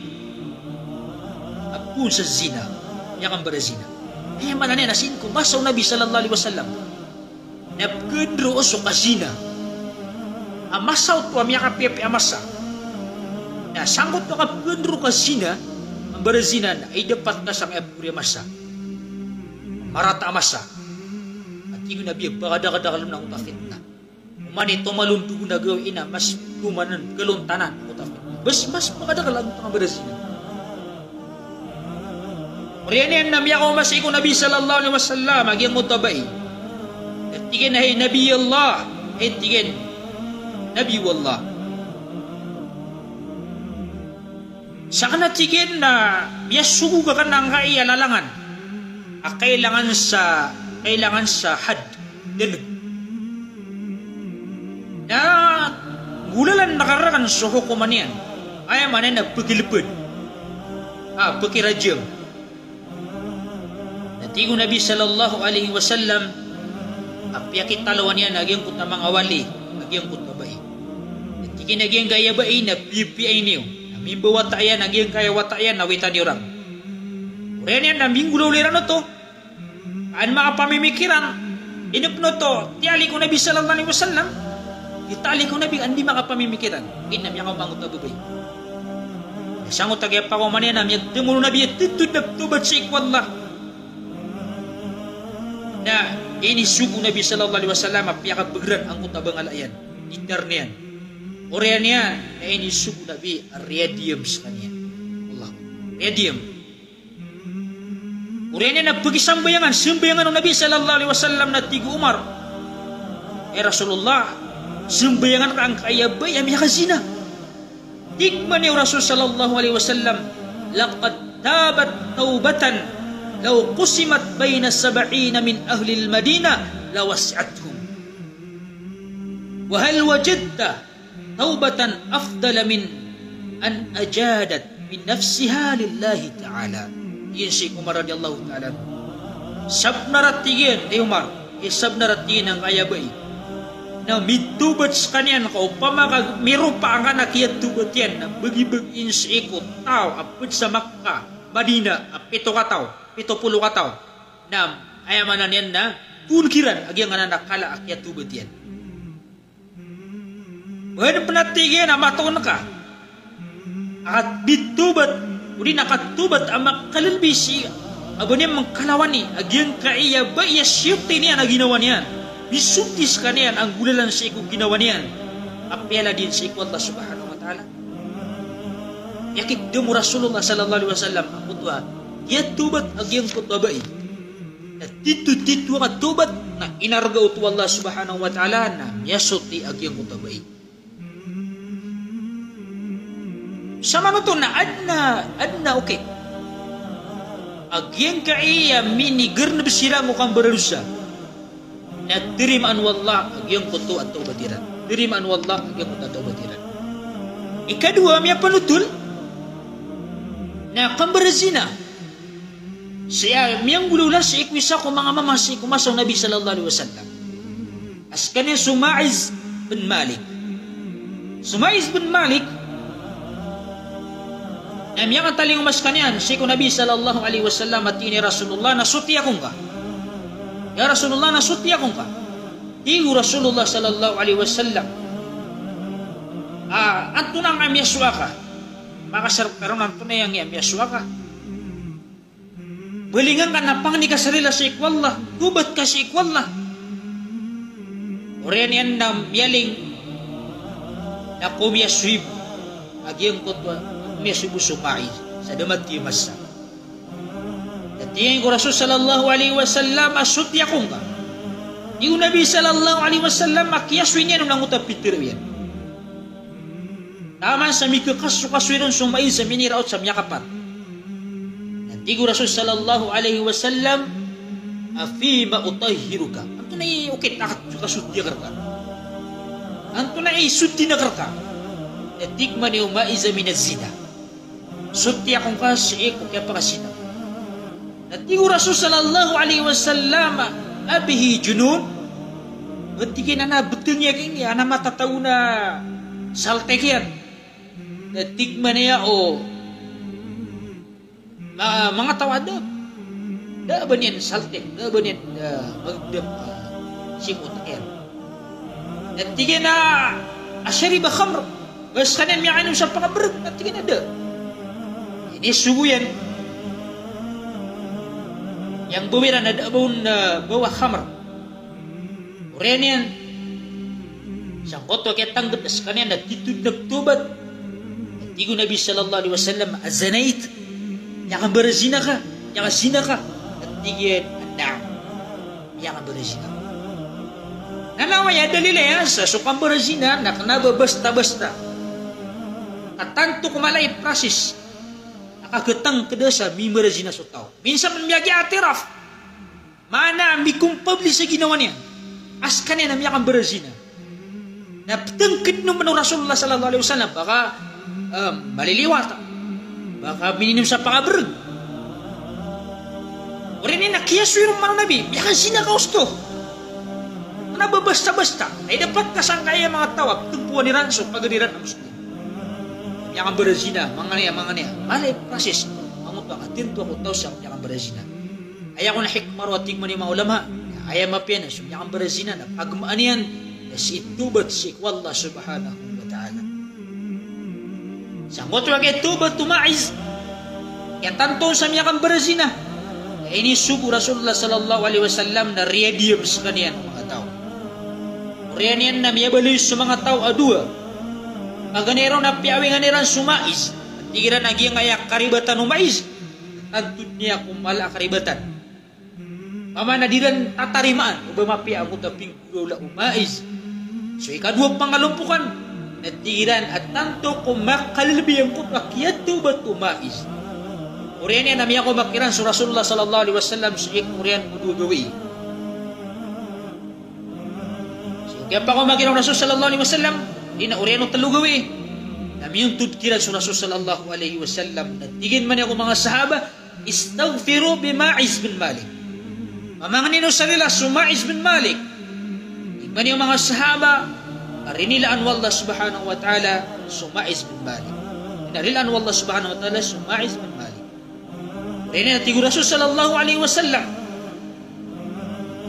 a poon sa zina. Miyakambarazina. Aya maana niyan na sii ko masa o Nabi sallallahu alaihi wasallam na pkhandaroo so kazina. A masa oto a miyakapiyapiya a masa. Na sangkoto a kapkhandaroo ka zina, mambarazina na idapat ka sangkaya pori a masa. Marata a masa. A tig o Nabi a pakadakadakl on angkoto a fitna. Oman i tomalondog on a gawii na mas toman on kalontanan angkoto a fitna. Mas, mas pakadakl angkoto a mambarazina. Oriyan iyan na miyakaoma sii ko Nabi sallallahu alaihi wasallam a giyangkoto a bai. Tig iyan a, "Hay Nabi Allah." Hay tig iyan, "Nabi o Allah, sakn a tig iyan na miyasogog akn angkai a lalangan a kailangan sa, kailangan sa had." Dn. Na golalan akn rakn so hokoman iyan. Aya maana niyan na pkilpd. Ah, pkirajam. Na tig o Nabi sallallahu alaihi wasallam a piyakitalawan iyan a giyangkoto a manga wali a giyangkoto a bai. Na tig iyan a giyangkaya bai na piyapiyaini iyo. Na mimbawata iyan a giyangkaya wata iyan na wita niyo ran. Oriyan iyan na minggolawla iran oto. An makapamimikiran, inipno to, tiyalik o Nabi sallallahu alaihi wasallam. Italik o Nabi, an di makapamimikiran. Ina miyakaoma angkoto a babay. Sangkoto a kiyapakaoma niyan na miyagdam o Nabi a titod na ptobat sii ko Allah. Na inisogo o Nabi sallallahu alaihi wasallam a piyakabagran angkoto a bangala iyan. Itar niyan. Oriyan iyan, na inisogo o Nabi a riyadiyam skaniyan. Allah. Riyadiyam. Oriyan iyan na pagisambayangan, sambayangan o Nabi sallallahu alaihi wasallam na tig o Umar, "Ya Rasulullah, sambayangan ka angkaya a bai a miyakazina." Tig mambo o Rasul sallallahu alaihi wasallam, "Laqad tabat taubatan law qusimat baina sab'ina min ahlil Madinah lawasi'athum. Wa hal wajadta tawbatan afdala min an ajadat min nafsiha lillahi ta'ala. Tig iyan si Umar radiyallahu ta'ala anhu. Sabnar a tig iyan, hay Umar, aya sabnar a tig iyan angkaya bai na mitawbat skaniyan ka opama ka miropa angkanan a kiyatawbat iyan na bagi-bagi iyan sii ko taw a pd sa Makkah, Madinah, a pito kataw, pito polo kataw. Na aya maana niyan na toon kiran a giyangkanan a kala a kiyatawbat iyan. Oway, pn a tig iyan a matoon ka a katawbat, odi na katawbat a makalbi sii a ba niyan mangkalawani a giyangkaya bai a siyoti niyan a ginawa niyan. Misoti skaniyan a nggolalan sii ko ginawa niyan. Apiya lagid sii ko Allah subhanahu wa ta'ala. Aya kikdam o Rasulullah sallallahu alaihi wasallam angkoto a kiyatawbat a giyangkoto a bai. Na titho-titho a katawbat na inarga oto o Allah subhanahu wa ta'ala na miyasoti a giyangkoto a bai. Samanoto na adn a, adn a okit a giyangkaya minigarnb siran ko kambaradosa na tarimaan o Allah a giyangkoto a tawbat iran. Tarimaan o Allah a giyangkoto a tawbat iran. Ikadowa a miyapanothol na kambarazina. Sii a miyanggolawla sii ko isa ko manga mama sii ko masa o Nabi sallallahu alaihi wasallam a skaniyan so Ma'iz bin Malik. So Ma'iz bin Malik na miyakatalingoma skaniyan sii ko Nabi sallallahu alaihi wasallam a tig iyan, "Ya Rasulullah, na soti ako ngka. Ya Rasulullah, na soti ako ngka." Tig o Rasulullah sallallahu alaihi wasallam, "Ah, antonaa angkaya miyasowa ka?" Makasarap ka ron, antonaa angkaya miyasowa ka? Balingan ka na pangni ka sa rila sii ko Allah, tawbat ka sii ko Allah. Oriyan iyan na miyaling na komiyasoy bo a giyangkoto a, komiyasoy bo so Ma'iz sa da mathay a masa. Na tig iyan ko Rasul sallallahu alaihi wasallam a soti ako ngka. Tig o Nabi sallallahu alaihi wasallam a kiyasoy niyan on angkoto a pitharo iyan. Taman sa mikakasokasoy ron so Ma'iz sa miniraot sa miyakapat. Na tig o Rasul sallallahu alaihi wasallam a, "Fima utahhiruka?" Antonaa i okit a kasoti akn rka? Antonaa i soti akn rka? Na tig mambo o Ma'iz a, "Minaz zina." Soti ako ngka sii ko kiyapakazina. Na tig o Rasul sallallahu alaihi wasallam, "Abihi junun?" Ba tig iyan a na btng iyan, a na matatago na saltik iyan? Na tig mambo a, o ma-, manga taw a da, da a ba niyan saltik, da a ba niyan, ah, magdam, ah, sii ko otak iyan. Na tig iyan a, "Ashariba khamr?" Ba skaniyan miyakainom sa pangabrg? Na tig iyan a da. Inisogo iyan. Aya mbawi ran na da a ba on, ah, bawa khamr. Oriyan iyan, sangkoto a kiyatangkd skaniyan na titho dn a tawbat. Tig o Nabi sallallahu alaihi wasallam, "Azanait?" Miyakambarazina ka? Miyakazina ka? Tig iyan a, "Na'am, miyakambarazina ako." Na aya dalil iyan sa so kambarazina na kna ba basta-basta. Ka tanto ko mala i process a kagatangkda sa mimarazina so taw. Minsan pn miyag-i'tiraf. Maana a mikompabli sa ginawa niyan a skaniyan a miyakambarazina. Na ptangkdn on o Rasulullah sallallahu alaihi wasallam, ba ka, eh, maliliwat, ba ka mininom sa pangabrg. Oriyan iyan na kiyasoy ron mambo o Nabi, "Miyakazina ka osto." Kna ba basta-basta. Ay dapat ka sangkaya manga taw a ptmpowan iran so pagad iran a Muslim. Miyakambarazina, manga niya, manga niya. Mala i process. Angkoto a katinto ko taw sa miyakambarazina. Aya kon a hikmah roo a tig mambo o manga ulama, aya mapiya na so miyakambarazina na pagmaan iyan na sii tawbat sii ko Allah subhanahu wa ta'ala. Sangkoto a kiyatawbat o Ma'iz, kiyatanto on sa miyakambarazina. Inisogo o Rasulullah sallallahu alaihi wasallam na riyadiyam skaniyan o manga taw. Oriyan iyan na miyabaloy so manga taw a dowa. Paganay ron na piyaawingan iran so Ma'iz. Tig iran a giyangkaya karibatan o Ma'iz, tanto dn iyan ko mala a karibatan. Pamana di ran tatarimaan o ba mapiya angkoto a pinggolawla o Ma'iz. So ikadowa a pangalompokan na tig iran a tanto ko makalbi angkoto a kiyatawbat o Ma'iz. Oriyan iyan na miyakomak iran so Rasulullah sallallahu alaihi wasallam sii ko oriyan ko dowa gawii. So kiyapakaoma kiran o Rasul sallallahu alaihi wasallam, Ina oriyan o tlo gawii na miyontod kiran so Rasul sallallahu alaihi wasallam na tig iyan mambo ko manga sahaba, "Istaghfiru bi Ma'iz bin Malik." Pamangnin o sa rila so Ma'iz bin Malik. Tig mambo o manga sahaba, a rinilaan o Allah subhanahu wa ta'ala so Ma'iz bin Malik. Ina rilaan o Allah subhanahu wa ta'ala so Ma'iz bin Malik. Ina tig o Rasul sallallahu alaihi wasallam,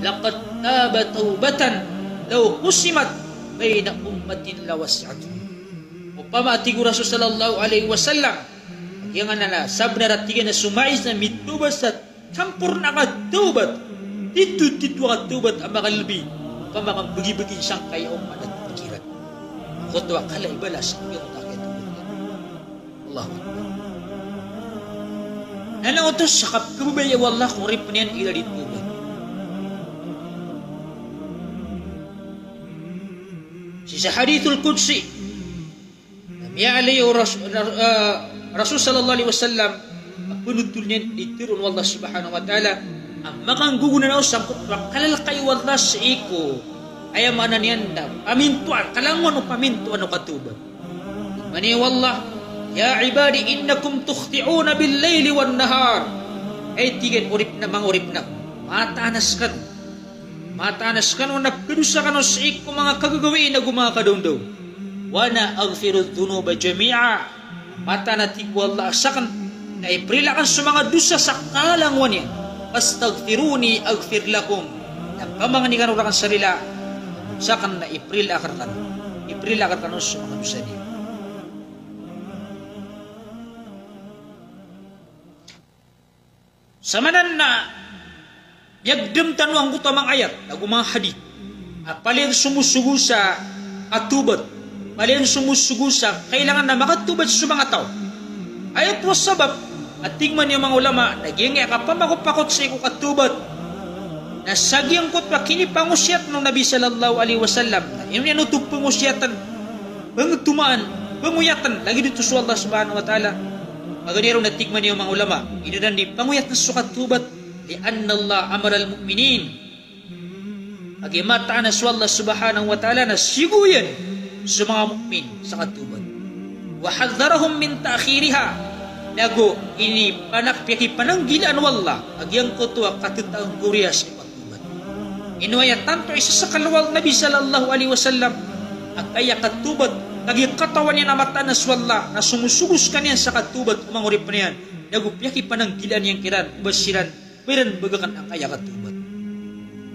"Laqad taba tawbatan law qusimat baina ummatin lawasi'athum." Opama, tig o Rasul sallallahu alaihi wasallam, a giyanan na sabnar a tig iyan a so Ma'iz na mitawbat sa samporna a katawbat, titotito a katawbat a makalbi, opama ka mbgibgi sangkai a ummat a tawbat iran. Oto a kala i balas a giyoto a katawbat iyan. Allahu Akbar. Na oto sa kapkhababaya o Allah ko oripn iyan i lagid o tawbat. Sii sa hadithul qudsi, na miyaaloy o Ras-, Ra-, ah, Rasul sallallahu alaihi wasallam, a pnotol niyan i tharo o Allah subhanahu wa ta'ala, a makanggogonanao sangkoto a kalalkai o Allah sii ko, aya maana niyan na pamintoan, kalangowan o pamintoan o katawbat. Tig mambo o Allah, "Ya ibadi innakum tukhti'una bil laili wan nahar." Hay tig iyan, oripn a, manga oripn akn, mataan a skano. Mataan a skano na pkhadosa kano sii ko manga kagagawii nago manga kadaondaw. "Wa ana aghfiru dhunuba jami'a." Mataan a tig o Allah a sakn na iprila akn so manga dosa sa kalangowan iyan. "Fastaghfiruni aghfir lakum." Na pamangni kano rakn sa rila, sakn na iprila akn rkano. Iprila akn rkano so manga dosa niyo. Samanan na miyagdam tano angkoto a manga ayat ago manga hadith a palaya somosogo sa katawbat, palaya somosogo sa kailangan na makatawbat so manga taw. Aya oto a sabap a tig mambo o manga ulama na giyangkaya kapamakopakot sii ko katawbat na sa giyangkoto a kinipangosiyat o Nabi sallallahu alaihi wasallam. Na ino niyan oto pangosiyatn, pangtomaan, pangoyatn, lagid oto so Allah subhanahu wa ta'ala. Paganay ron na tig mambo o manga ulama, ino dn di pangoyatn so katawbat, "Li anna Allah amaral mu'minin." Kagiya mataan a so Allah subhanahu wa ta'ala na siyogo iyan so manga mu'min sa katawbat. "Wa hadhdharahum min ta'khiriha." Nago inipanak-, piyakipananggilaan o Allah a giyangkoto a katataanggoriya sa katawbat. Ino aya tanto a isasakalowal o Nabi sallallahu alaihi wasallam a kaya katawbat, kagiya katawan iyan a mataan a so Allah na somosogo skaniyan sa katawbat o manga oripn iyan, nago piyakipananggilaan iyan kiran, ba siran, ba iran bgakn angkaya katawbat.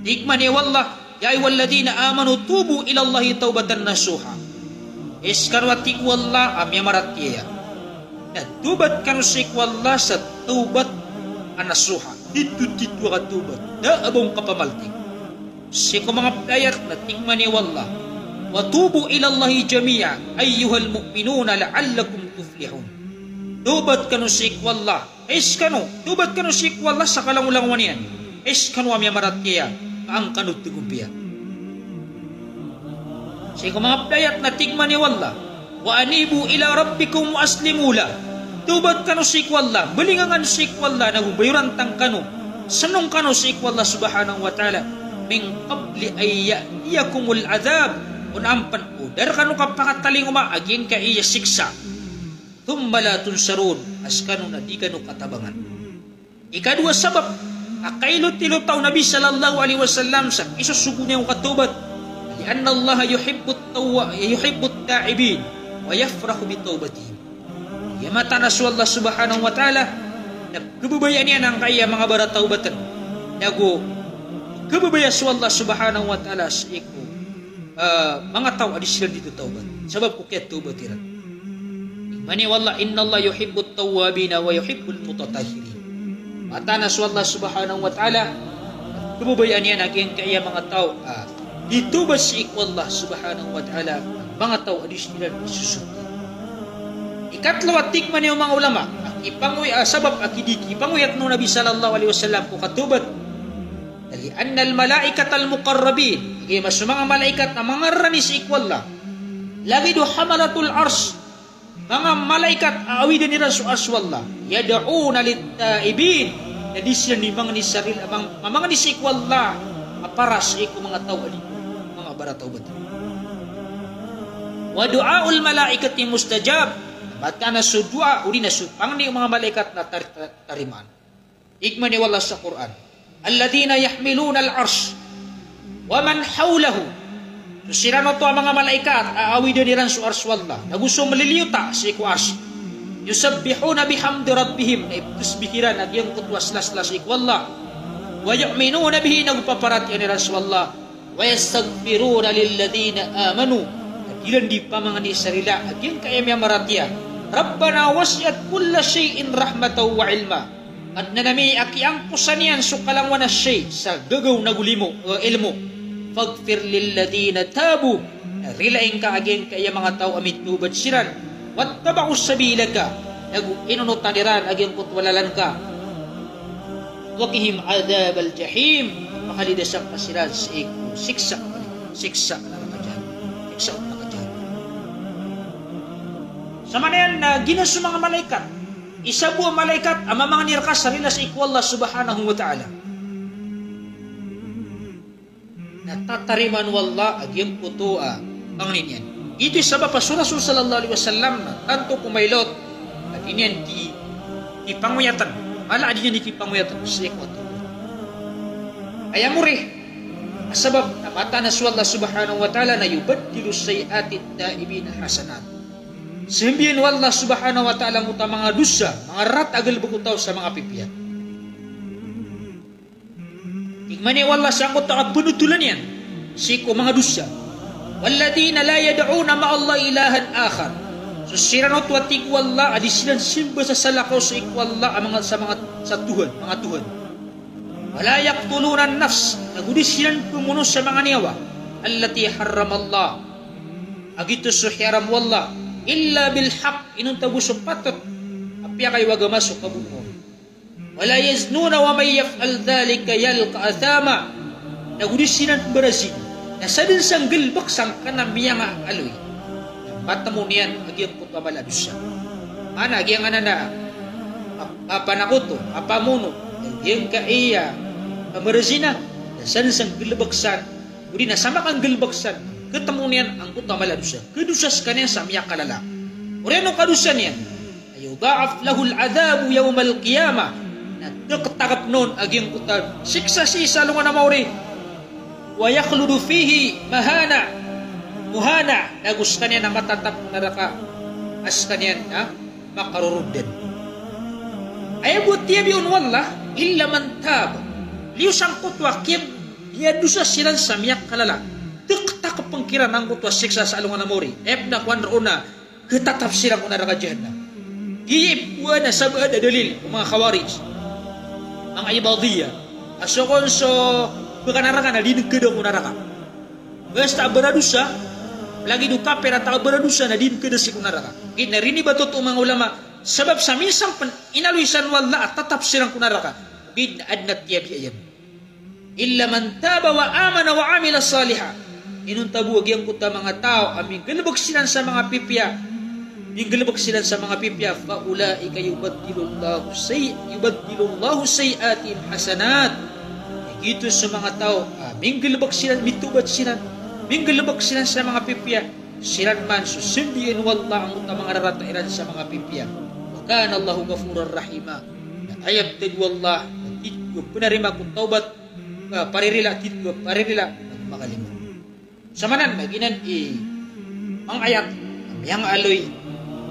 Tig mambo o Allah, "Ya ayyuhalladhina amanu tubu ilallahi tawbatan nasuha." Hay skano a tig o Allah a miyamaratiyaya, na tawbat kano sii ko Allah sa tawbat a nasuha. Titotito a katawbat, da a ba on kapamalting. Sii ko manga pd a ayat na tig mambo o Allah, "Wa tubu ilallahi jami'a ayyuhal mu'minuna la'allakum tuflihun." Tawbat kano sii ko Allah, hay skano, tawbat kano sii ko Allah sa kalangolangowan iyan, hay skano a miyamaratiyaya, ka an kano tgompiya. Sii ko manga pd a ayat na tig mambo o Allah, "Wa anibu ila rabbikum wa aslimu lah." Tawbat kano sii ko Allah, mbalingan kano sii ko Allah, nago bayoran tano, snong kano sii ko Allah subhanahu wa ta'ala, "min qabli an ya'tiyakumul adhab." Onaan pn o da rkano kapakatalingoma a giyangkaya siksa. "Thumma la tunsarun." A skano na di kano katabangan. Ikadowa sabap a kailot-ilota o Nabi sallallahu alaihi wasallam sa isosogo niyan ko katawbat, "Li anna Allaha yuhibbut tawwa-, yuhibbut ta'ibin wa yafrahu bi tawbatihim." Aya mataan a so Allah subhanahu wa ta'ala na pkhababayaan iyan angkaya manga baratawbatn, nago pkhababaya so Allah subhanahu wa ta'ala sii ko ah, manga taw a di siran di tatawbat sabap ko kiyatawbat iran. Tig mambo o Allah, "Innallaha yuhibbut tawwabina wa yuhibbul mutatahhirin." Mataan a so Allah subhanahu wa ta'ala, pkhababayaan iyan a giyangkaya manga taw a di tawbat sii ko Allah subhanahu wa ta'ala, manga taw a di siran di sosogoan. Ikatlo a tig mambo o manga ulama a kipangoy-, ah, sabap a kidi kipangoyat o Nabi sallallahu alaihi wasallam ko katawbat, "Li annal malaikatal muqarrabin." Kagiya so manga malaikat a mangarani sii ko Allah, lagid o hamalatul arsh, manga malaikat a awidan iran so arsh o Allah, "yad'una lit-ta'ibin." Na di siran di mangni sa rila-, mang-, mamangni sii ko Allah a para sii ko manga taw a di, manga baratawbat. Wa du'aul malaikati mustajab. Mataan a so doa, odi na so pangni o manga malaikat na tar-, tar-, tarimaan. Tig mambo o Allah sa Qur'an, "Alladhina yahmilunal arsh wa man hawlahu." So siran oto a manga malaikat a awidan iran so arsh o Allah, nago so maliliyo ta sii ko arsh. "Yusabbihuna bihamdi rabbihim," na iptasbih iran a giyangkoto a sla-sla sii ko Allah. "Wa yu'minuna bihi," nago paparatiyayaan iran so Allah. "Wa yastaghfiruna lilladhina amanu." Na di iran di pamangni sa rila a giyangkaya miyamaratiyaya. "Rabbana wasi'ta kulla shay'in rahmatan wa ilma." Kadnan ami, a kiyangkosan iyan so kalangowan a shay sa gagaw nago limo, eh, ilmo. "Faghfir lilladhina tabu." Na rilai ngka a giyangkaya manga taw a mitawbat siran. "Wattaba'u sabilaka." Nago inonotan iran a giyangkoto a lalan ka. "Wa qihim adhabal jahim." Pakalidasa ngka siran sii ko siksa, siksa a naraka jahannam. Siksa o naraka jahannam. Sa maana niyan na giyanan so manga malaikat. Isa bo a malaikat a mamangni rka sa rila sii ko Allah subhanahu wa ta'ala. Na tatarimaan o Allah a giyangkoto a pangni niyan. Ito i sabap a so Rasul sallallahu alaihi wasallam na tanto ko mailot a di niyan di, di pangoyatan. Mala a di niyan di pangoyatan. Sii ko ato. Aya mori a sabap na mataan a so Allah subhanahu wa ta'ala na yubaddilu sayyi'ati taibina hasanat. Sambiyan o Allah subhanahu wa ta'ala angkoto a manga dosa, manga rarata a galbk o taw sa manga pipiya. Tig mambo o Allah sa angkoto a pnotolan iyan sii ko manga dosa. "Walladhina la yad'una ma'allahi ilahan akhar." So siran oto a tig o Allah a di siran simba sa salakaw sii ko Allah a manga, sa manga, sa Tuhan, manga Tuhan. "Wa la yaqtuluna an-nafs," nago di siran pmono sa manga niyawa, "allati harramallah," a giyoto so hiyaram o Allah, "illa bil haqq," inonta bo so patot a piyakaiwagama so kabonong. "Wa la yaznuna wa man yaf'al dhalika yalqa athama." Nago di siran pmbarazina. Na sadn sa nggalbk sangkanan a miyangaaloy na matmo niyan a giyangkoto a mala a dosa. Maana a giyanan a pa-, papanakoto, papamono a giyangkaya pmbarazina, na sadn sa nggalbk san, odi na sa makanggalbk san, khatmo niyan angkoto a mala a dosa. Khadosa skaniyan sa miyakalala. Oriyan o kadosa niyan, "Yudha'af lahul adhabu yawmal qiyamah." Na tkhtakpn on a giyangkoto a siksa sii sa alongan a maori. "Wa yakhludu fihi mahana, muhana." Nago skaniyan na matatap ko naraka a skaniyan na makarorod dn. Aya bo a tiyabi on o Allah, "Illa man tab." Liyo sangkoto a kiya-, kiyadosa siran sa miyakalala. Tkhtakpn kiran angkoto a siksa sa alongan a maori. Aya pn a kowan roo na khatatap siran ko naraka jahannam. Giya i pkowaan a sabaad a dalil o manga Khawarij, manga Ibadiyah, a so kon so pkanaraka na di dn khada ko naraka. Basta a baradosa, lagid o kapir a taw a baradosa na di dn khada sii ko naraka. Giya na rinibat oto o manga ulama, sabap sa minsan pn inaloy san o Allah a tatap siran ko naraka. Giya na adn a tiyabi iyan. "Illa man taba wa amana wa amila salihan." Inonta bo a giyangkoto a manga taw a minggalbk siran sa manga pipiya. Minggalbk siran sa manga pipiya. "Fa ulaika yubaddilullahu sayyi-, yubaddilullahu sayyi'atihim hasanat." Giyoto so manga taw a minggalbk siran, mitawbat siran, minggalbk siran sa manga pipiya. Siran man so sambiyan o Allah angkoto a manga rarata iran sa manga pipiya. "Wa kana Allahu ghafuran rahima." Na aya pd o Allah na titho a pnarima ko tawbat, ah, paririla, titho a paririla, na makalimo. Sa maana na giyanan i manga ayat a miyangaaloy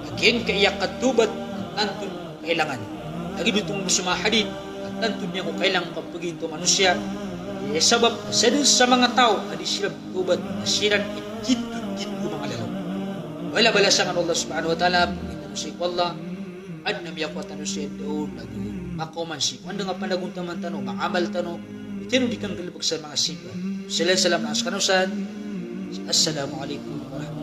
a giyangkaya katawbat na tanto kailangan. Lagid oto mambo so manga hadith a tanto niyan ko kailangan ko kapagintaw o manosiya. Aya sabap na sadn sa manga taw a di siran tawbat na siran i titho, titho a manga lalaw. Balabalasn kano o Allah subhanahu wa ta'ala, pagitaro sii ko Allah, adn a miyakowa tano sii a daon, lagid makaoma sii ko anda nga panagontaman tano, manga amal tano, di tano di kanggalbk sa manga simba. Salam, salam na skano san. Assalamu alaikum warahmatullahi